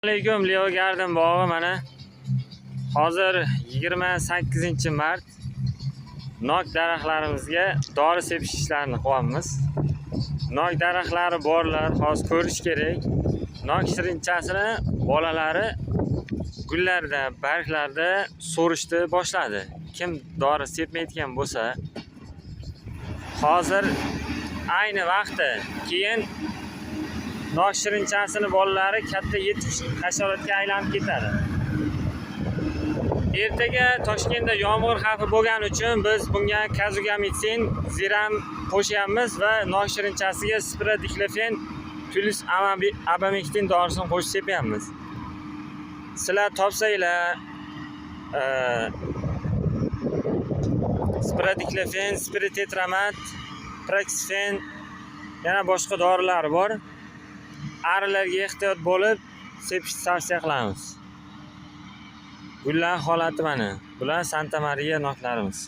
Alaykum, Leo Garden bog'i. Mana, hozir 28-mart, nok daraxtlarimizga dori sepish ishlarini qilyapmiz. Nok daraxtlari borlar hozir ko'rish kerak. Nok shirinchasini bolalari gullarda, barglarda so'rishni boshladi. Kim dori sepmayotgan bo'lsa, hozir ayni vaqti. Keyin nok shirinchasini bolalari katta yetuk hasharotga aylanib ketadi. Ertaga Toshkentda yomg'ir xavfi bo'lgani uchun biz bunga kazugamitsin, ziram qo'shyapmiz va nok shirinchasiga spirodiklofen plyus abamektin dorisini qo'shib sepyapmiz. Sizlar topsanglar, spirodiklofen, spiritetramat, praksfen, yana boshqa dorilar bor. Arilarga ehtiyot bo'lib sepishni tavsiya qilamiz. Gullar holati mana. Bular Santa Mariya noklarimiz.